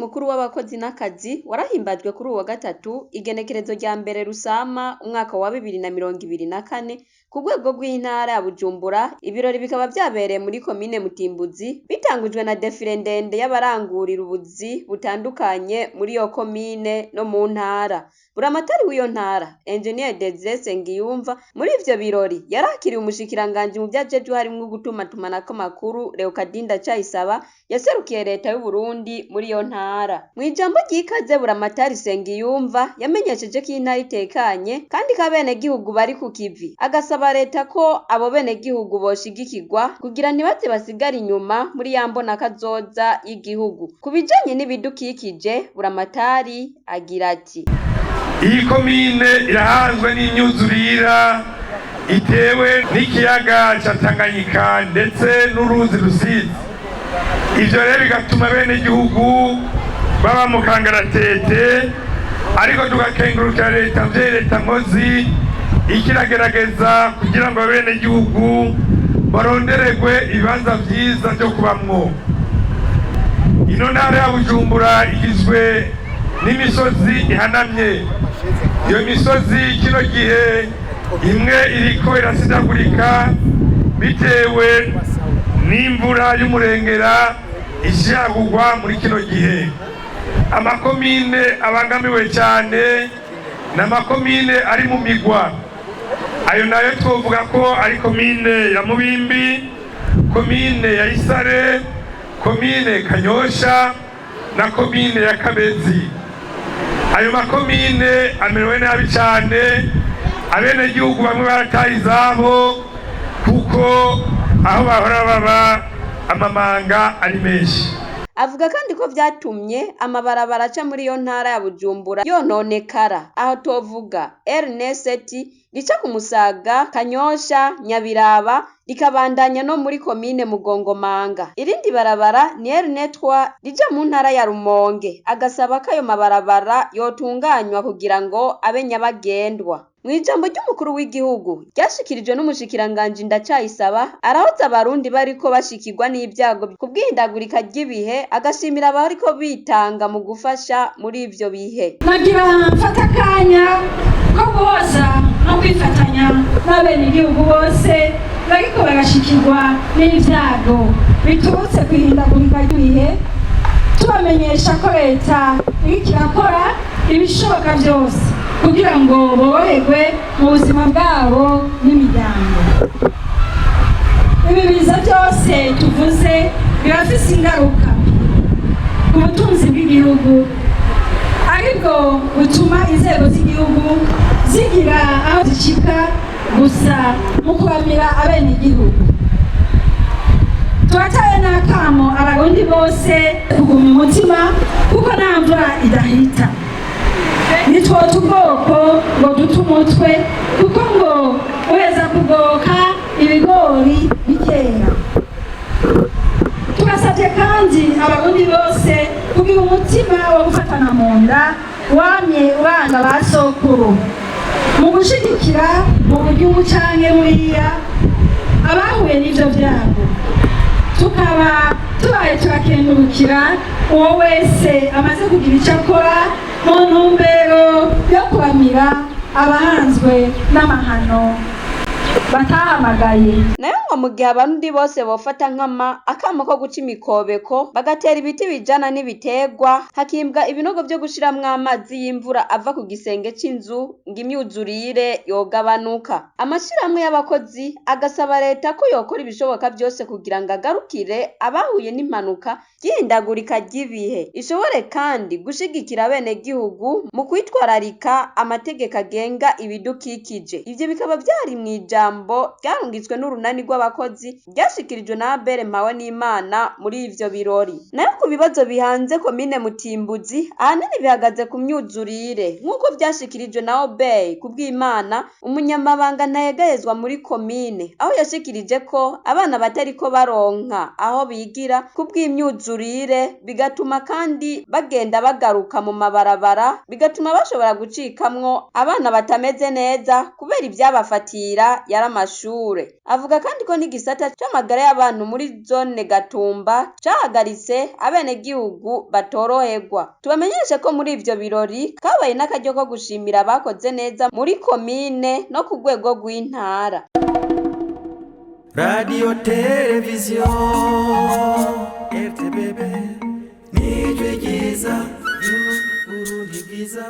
mukuru w'abakozi n'akazi warahimbajwe kuri uwa gatatu, igenekerezo rya mbere Rusama umwaka wa 2024, ku rwego rw'intara ya Bujumbura. Ibirori bikaba vyabereye muri komine Mutimbuzi, bitangujwe na défilé ndende y'abarangurira ubuzi butandukanye muri iyo komine no mu ntara. Buramatari w'iyo ntara, Engineer Desire Nsengiyumva, muri ivyo birori yarakiriye umushikiranganji mu vyajejwe harimwo gutumatumanako amakuru, Leokadie Ndacayisaba, yaserukiye leta y'Uburundi muri iyo ntara. Mw'ijambo ry'ikaze, Buramatari Nsengiyumva yamenyesheje ko intara itekanye kandi ko abenegihugu bari ku kivi, agasaba leta ko abo benegihugu boshigikirwa kugira ntibaze basigare inyuma muri ya mbonakazoza y'igihugu. Ku bijanye n'ibidukikije, Buramatari agira ati: Iyi komine irahanzwe n'imyuzurira itewe n'ikiyaga ca Tanganyika ndetse n'uruzi Rusizi. Ivyo rero bigatuma bene gihugu baba mu kangaratete, ariko tugakengurukira leta mvyeyi, leta nkozi, ikiragerageza kugira ngo bene gihugu barondererwe ibibanza vyiza vyo kubamwo. Ino ntara ya Bujumbura igizwe n'imisozi ihanamye. Iyo misozi kino gihe imwe iriko irasidagurika bitewe n'imvura y'umurengera ishiragurwa muri kino gihe. Amakomine abangamiwe cyane ni amakomine ari mu migwa. Ayo nayo twovuga ko ari komine ya Mubimbi, komine ya Isare, komine Kanyosha na komine ya Kabezi. Ayo makomine amerewe nabi cyane. Abenegihugu bamwe barataye izabo kuko aho bahora baba amamanga ari menshi. Avuga kandi ko vyatumye amabarabara aca muri iyo ntara ya Bujumbura yononekara. Aho tovuga RN7 rica ku Musaga, Kanyosha, Nyabiraba, rikabandanya no muri komine Mugongomanga. Irindi barabara ni RN3 rija mu ntara ya Rumonge. Agasaba ko ayo mabarabara yotunganywa kugira ngo abe nyabagendwa. Mw'ijambo ry'umukuru w'igihugu ryashikirijwe n'umushikiranganji Ndacayisaba, arahoza abarundi bariko bashikirwa n'ibyago kubw'ihindagurika ry'ibihe, agashimira abariko bitanga mu gufasha muri ivyo bihe. Nagira mfata akanya ko guhoza no kwifatanya n'abenegihugu bose bariko barashikirwa n'ivyago biturutse ku ihindagurika ry'ibihe, tubamenyesha ko leta iriko irakora ibishoboka vyose kugira ngo boroherwe mu buzima bwabo n'imiryango. Ibi biza byose tuvuze birafise ingaruka ku butunzi bw'igihugu, aribwo butuma inzego z'igihugu zigira aho zicika gusa mu kuramira abenegihugu. Turataye n'akamo abarundi bose kuguma umutima, kuko nta mvura idahita. Ntitwota ubwoko ngo dute umutwe, kuko ngo uheza kugoka ibigori bikera. Turasabye kandi abarundi bose kugira umutima wo gufatana mu nda wamye uranga ba sokuru, mu gushigikira mu buryo ubu canke buriya abahuye n'ivyo vyago. Tukaba tubaye turakengurukira uwo wese amaze kugira icyo akora mu ntumbero yo kuramira abahanzwe n'amahano batahamagaye. Nayo ngo mu gihe abarundi bose bofata nkama akamo ko guca imikobeko, bagatera ibiti bijana n'ibiterwa, hakimbwa ibinogo vyo gushiramwo amazi y'imvura ava ku gisenge c'inzu, ngo imyuzurire yogabanuka. Amashirahamwe y'abakozi agasaba leta ko yokora ibishoboka vyose kugira ngo agarukire abahuye n'impanuka ry'ihindagurika ry'ibihe, ishobore kandi gushigikira abenegihugu mu kwitwararika amategeko agenga ibidukikije. Ivyo bikaba vyari mw'ijambo ryarungitswe n'urunani rw'abakozi, ryashikirijwe na Abel Mpawenimana muri ivyo birori. Nayo ku bibazo bihanze komine Mutimbuzi, ahanini bihagaze ku myuzurire, nk'uko vyashikirijwe na Obey Kubwimana, umunyamabanga ntayegayezwa muri komine, aho yashikirije ko abana batariko baronka aho bigira kubw'imyuzurire, bigatuma kandi bagenda bagaruka mu mabarabara, bigatuma bashobora gucikamwo abana batameze neza kubera ivyabafatira yari. amashure. Avuga kandi ko n'igisata c'amagara y'abantu muri zone Gatumba cahagaritse abenegihugu batoroherwa. Tubamenyeshe ko muri ivyo birori kabaye n'akaryo ko gushimira abakoze neza muri komine no ku rwego rw'intara. Radio televiziyo RTBB, nijwi ryiza ry'Uburundi bwiza.